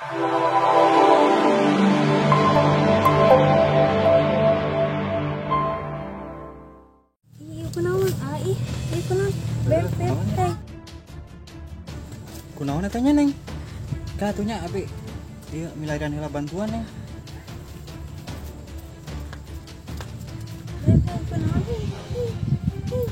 Ih, kunaon? Ah, ih, ih kunaon? Beb, beb, hey. Kunaon eta nya, Neng? Ka atuh nya abi ieu milarian heula bantuan, Neng. Beb, hey, kunaon? Ih, ih, ih.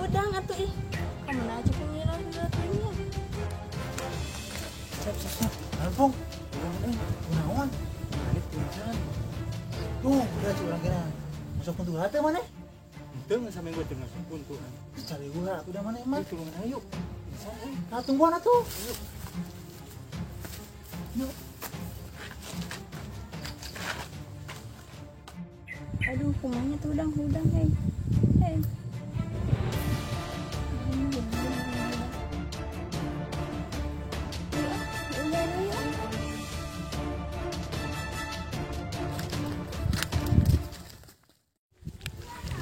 Udang atuh ih. Kamana aja pengiran heula teh nya. Sep, sep, sep. Alpong, urang euy, kunaon? Balik pingsan. Tuh, udah cuy urang kena. Masuk kuntu hati mana? Henteu geus sampe teu masuk kuntu. Cari gua atuh da mana emang? Tulungan ayo. Pingsan euy. Nah, tungguan atuh. Yuk. Yuk. Aduh, kumanya tuh udang-udang, hei. Hei.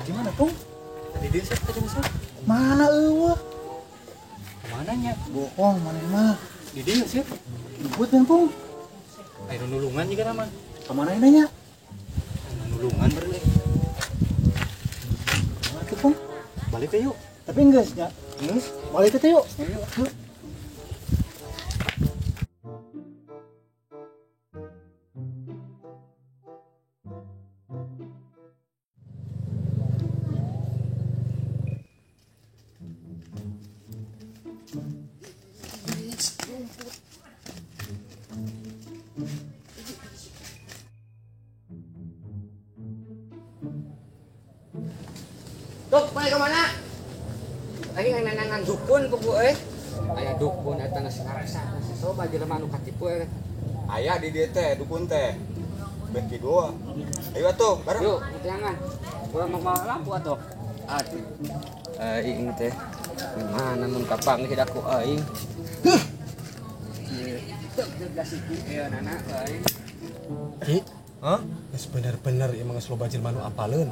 Gimana, Pung? Tadi dia sih, tadi masuk. Mana eueuh? Kemana nya? Bohong mana mah. Di dieu sih. Jemput kan, Pung? Ayo nulungan juga nama. Kemana ini nya? Nulungan baru deh. Kemana tuh, Pung? Balik teh yuk. Tapi enggak sih, nya. Geus. Balik teh yuk. Ayo. Yuk. Dok, mana kemana? Aing nanangan dukun pugu euy. Aya dukun eta geus ngarasa geus loba jelema nu katipu euy. Aya di dieu teh dukun teh. Beh kieu. Ayo atuh, bareng. Yuk, jangan. Urang mau bawa lampu atuh. Aduh. Aing teh gimana mun kapanggih daku aing. Huh. Ieu teu siku ieu nana aing. Ki, Hah? geus bener-bener ieu mah geus loba jelema nu apaleun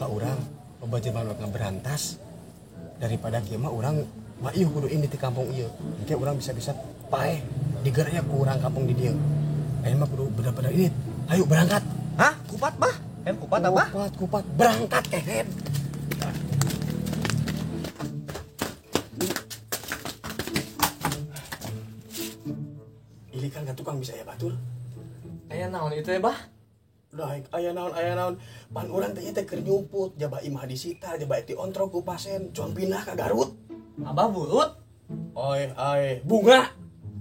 ka urang. Loba jelema nu ngaberantas. Daripada kieu mah urang mah ieu kudu ini di kampung ieu. Engke urang bisa-bisa paeh digernya ku urang kampung di dieu. Aing mah kudu bener-bener ini. Ayo berangkat. Hah? Kupat, Bah? Kupat apa? Kupat, kupat. Berangkat kehed. Ini kan tukang bisa ya batur. Aya naon itu ya, Bah? Udah, aya naon. Pan urang teh ieu teh keur nyumput, jaba imah disita, jaba diontrok ku pasien, cuang pindah ka Garut. Abah burut? Oi, ai, bunga.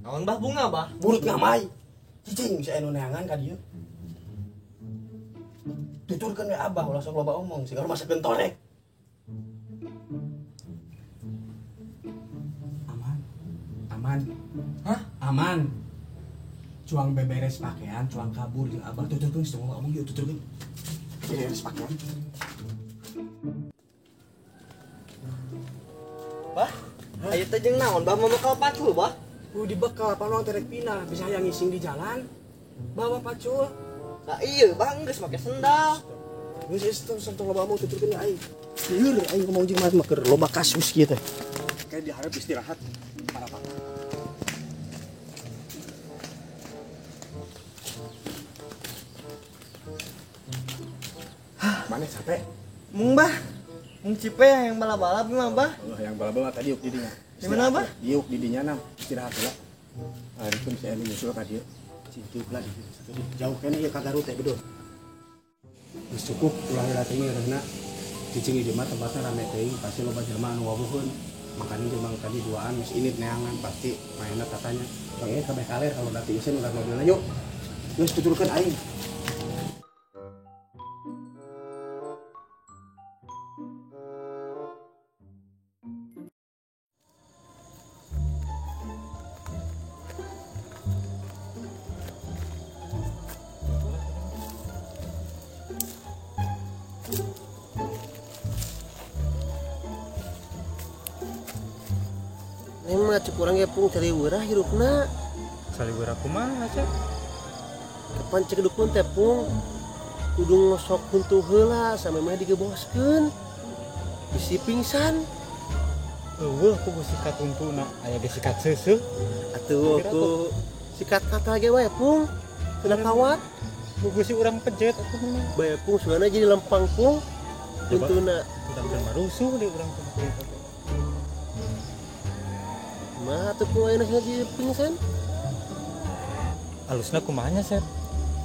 Naon Bah bunga, Bah? Burut ngamai. Cicing saya nu neangan ka dieu. Tuturkeun we Abah ulah sok loba omong, siga rumah segentorek. Aman. Aman. Hah? Aman. Cuang beberes pakaian, cuang kabur jeung Abah tuturkeun semua omong yuk tuturkeun. Beberes pakaian. Bah, aya teh jeung naon Bah mamekal pacul, Bah? Kudu dibekal apa urang teh rek pindah, bisa hayang ngising di jalan. Bawa pacul. Nah iya, Bah geus make sendal. Geus geus tong tong loba omong tuturkeun aing. Lieur aing ngomong jeung mah keur loba kasus kieu teh. Kayak diharap istirahat para pak. Mana capek? Mung Bah. Mung cipe yang bala-bala mah Bah. Oh, yang bala-bala tadi yuk didinya. Di mana Bah? Diuk didinya nam, istirahat heula. Hari itu saya nyusul ka dieu. Cintuk lah jauh kene ieu ka Garut teh bedul. Geus cukup ulah heula teh ngeureuhna. Cicing di mah tempatna rame teuing, pasti loba jelema anu wawuheun. Makanya jelema tadi duaan geus init neangan pasti mainna tatanya. Bang ieu kabeh kaler kalau dati isin ulah mobilna yuk. Geus tuturkeun aing. Ini mah cek urang ge pung cari weurah hirupna. Cari weurah kumaha, Cek? Kapan cek dukun teh pung? Kudu ngosok huntu heula samemeh digeboskeun. Bisi pingsan. Eueuh ku sikat huntuna, aya ge sikat seuseuh. Atuh ku Sikat kata ge wae pung. Kena kawat. Gugu si urang pejet atuh mah. Bae pung sugana jadi lempang pung. Huntuna. Urang teh marusuh di urang teh. Mah atuh pung ayeuna jadi pingsan. Alusna kumaha nya Sep?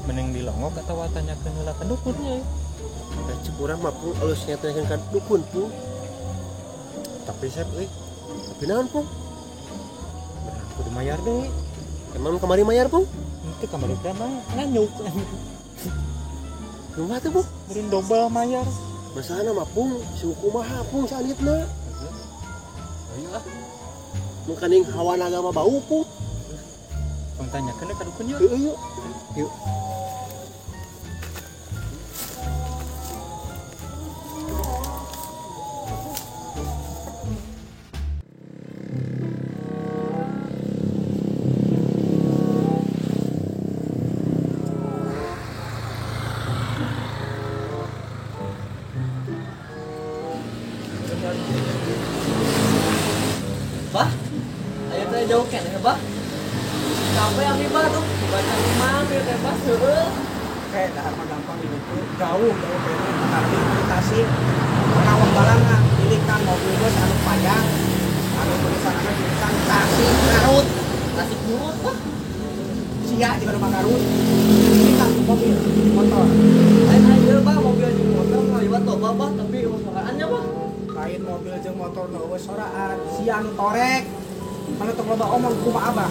Mending dilongok atawa tanyakeun heula ka dukunnya. Cek urang mah pung alusnya tanyakeun ka dukun pung. Tapi Sep euy, tapi naon pung? Bener kudu mayar deui. Emang kamari mayar pung? Itu kamari teh mah nganyuk. Kumaha tuh pung? Meureun dobel mayar. Masalahna mah pung, si kumaha pung saanitna. Ayo ah. Mun kaning hawa naga mah bau pung. Tong tanyakeun ka dukun yuk. Heeh yuk. Yuk. Bah, ayo teh jauh keneh bah. Sampai abi bah tuh baca imam ya teh bah heueuh. Kayak dahar mah gampang di ditu. Jauh jauh keneh tapi di Tasik. Karawang barangan ilikan mobil bus anu payang. Anu tulisanna tulisan Tasik Garut. Tasik Garut bah. Sia di rumah Garut. Ilikan mobil motor. Lain aja bah mobil jeung motor ngaliwat loba bah tapi soraannya bah. Lain mobil jeung motor nu eueuh soraan, sia nu torek. Mana tong loba omong kumaha abah.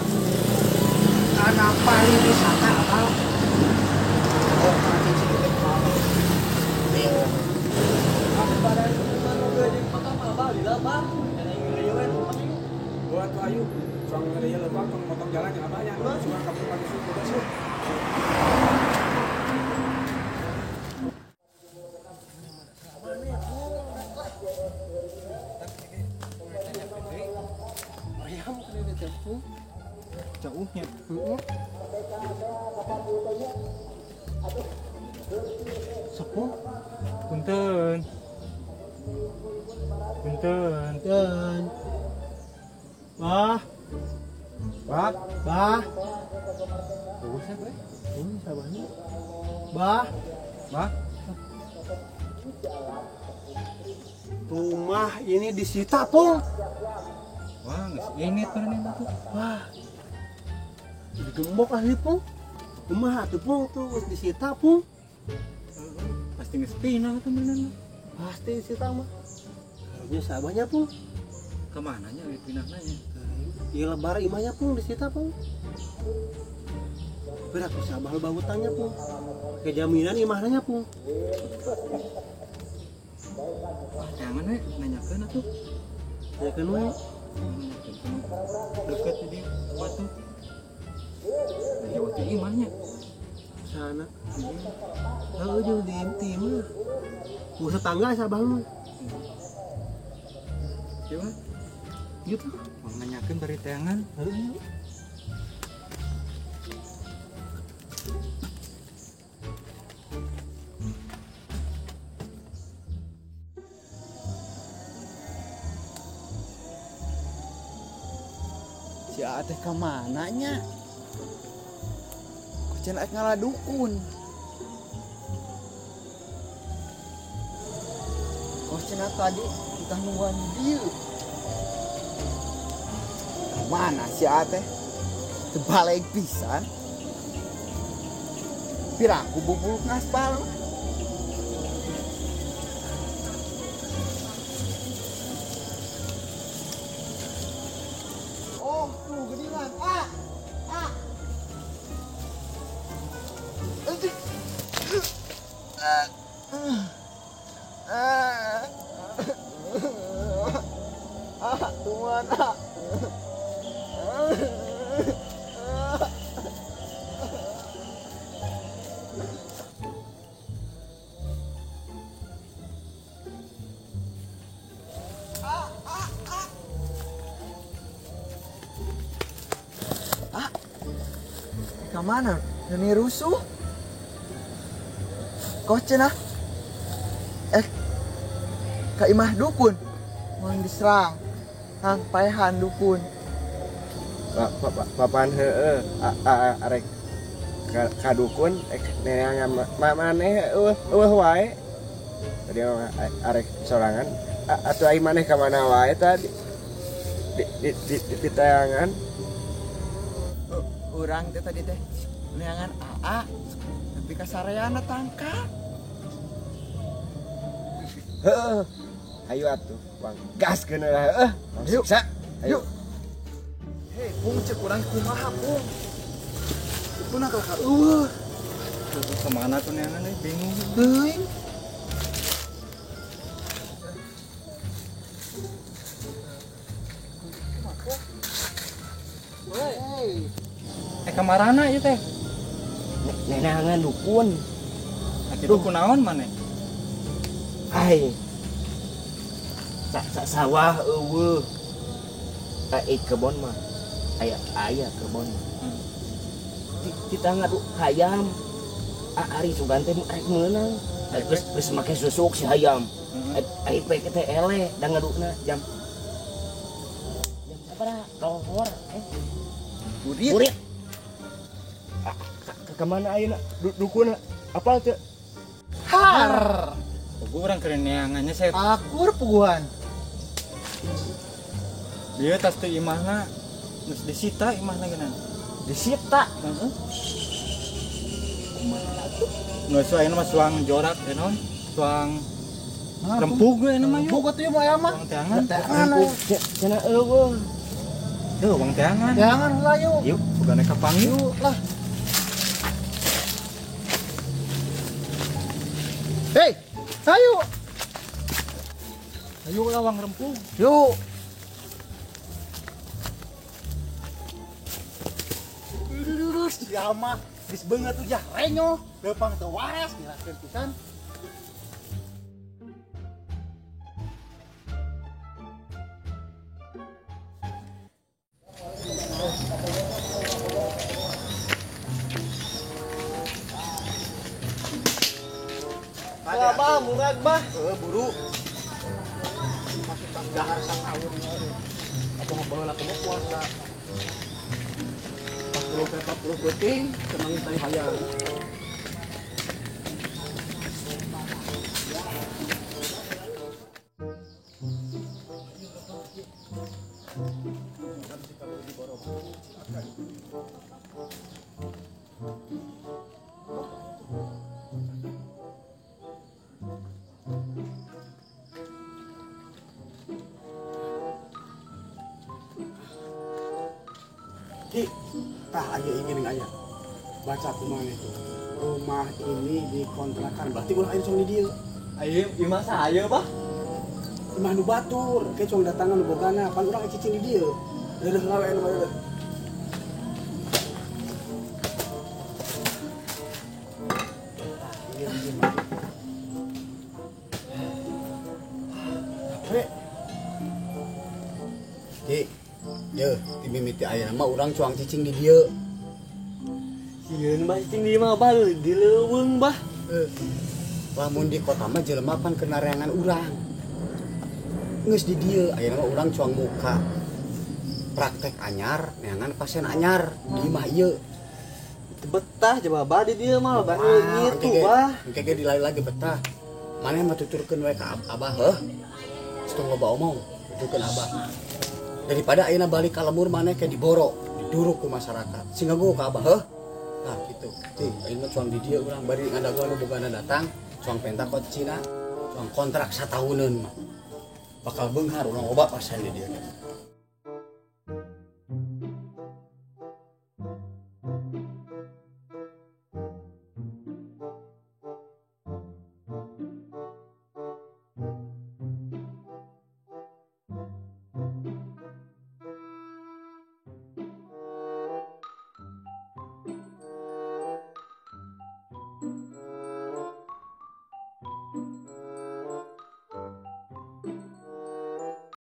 Kana pariwisata abah. Oh, kana cicing teh kumaha abah. Aku badan mobil jeung motor mah abah lila bah. Kana ngeureuyeuh we mah. Buat tuh ayu, soang ngeureuyeuh leumpang tong motong jalan jeung abah nya. Sugan ka pagi subuh. Jauhnya. Sepuh. Punten. Punten. Punten. Bah. Bah. Bah. Bagus ya, Bay. Sabahnya. Bah. Bah. Rumah ini disita, Pung. Wah, geus ini turun tuh. Wah. Digembok ahli Pung. Kumaha tuh Pung tuh geus disita Pung. Pasti geus pindah tuh bener. Pasti disita mah. Karunya sabahnya Pung. Kemana nya euy pindahna nya? Ieu lebar imahnya Pung disita Pung. Berat ku sabah loba hutangnya Pung. Kejaminan imahna Pung. Wah, jangan we nanyakeun atuh. Nanyakeun we. Deket di batu. Jauh teh imahnya. Sana. Heuh jauh di imah. Ku tetangga sabah mah. Coba. Gitu. Mau nanyakeun bari teangan. Heuh. Si Aa teh ka mana nya? Ku cenah ek ngalah dukun. Kok cenah tadi kita nungguan dieu. Mana si Aa teh? Terbalik pisan. Piraku bubuluk ngaspal. Oh, tuh gedilan. Ah. Ah. Ah, tuan. Ah. Mana? Ini rusuh. Kok cenah? Ka imah dukun. Mau diserang. Hang paehan dukun. Papan heueuh arek ka dukun neangan maneh eueuh wae. Tadi arek sorangan atuh ai maneh ka mana wae tadi di tayangan. Urang teh tadi teh neangan AA tapi ka sareana tangka. Heueuh. Ayo atuh, Bang. Gaskeun lah heueuh. Ayo, sa. Ayo. Hei, Pung cek urang kumaha, Pung? Pun akal ka eueuh. Kemana tuh neangan euy, bingung. Teuing. Kamarana ieu teh? Neangan dukun. Kitu kunaon maneh? Ai. Sawah eueuh. Ai kebon mah. Aya kebon. Kita ngadu hayam. Ari sugan teh rek meunang. Geus make susuk si hayam. Ai pek teh eleh da ngaduna jam sabaraha? Lohor Burit. Kemana ayeuna dukun apal teu? Har. Puguh urang keur neangannya saya. Akur puguhan. Dia tas teu imahna geus disita imahna geunan. Disita? Heeh. Kumaha atuh? Geus ayeuna mah suang jorak teh naon? Suang rempug we mah. Rempug atuh ieu mah. Suang teangan. Rempug cenah eueuh. Duh, wang teangan. Teangan lah yuk. Yuk, bugane kapanggih lah. Hei, ayo. Ayo lah wang rempug. Yuk. Duh, siapa geus beungeut tuh ya renyo, leumpang teu waras dilakeun pisan. Abah, murag bah. Buru. Masuk tas dahar sataun. Apa baheula kumaha puasa. 40 peuting senang tadi hayang. Ki, tah aya ingin aya. Baca kumaha itu. Rumah ini dikontrakan. Berarti ulah aya song di dieu. Ayo, imah saha bah? Imah nu batur, ke cong datangan nu bogana, pan urang cicing di dieu. Leureun lawe anu mah leureun. Tah, ieu mah. Capek. Ki, ye, ti mimiti ayeuna mah urang cuang cicing di dieu. Sieun bah cicing di mah bah di leuweung bah. Lamun di kota mah jelema pan keur nareangan urang. Geus di dieu ayeuna mah urang cuang muka. Praktek anyar, neangan pasien anyar di imah ieu. Teu betah coba bah di dieu mah bah ngitu bah. Engke ge dilai lagi betah. Maneh mah tuturkeun we ka abah heuh. Geus tong loba omong, tuturkeun abah. Daripada ayeuna balik ka lembur maneh ke diboro, diduruk ku masyarakat. Sing ngago ka abah heuh. Nah gitu. Tih, ayeuna cuang di dieu urang bari ngadagoan nu bogana datang, cuang penta kot Cina, cuang kontrak satahuneun mah. Bakal beunghar urang loba pasien di dieu.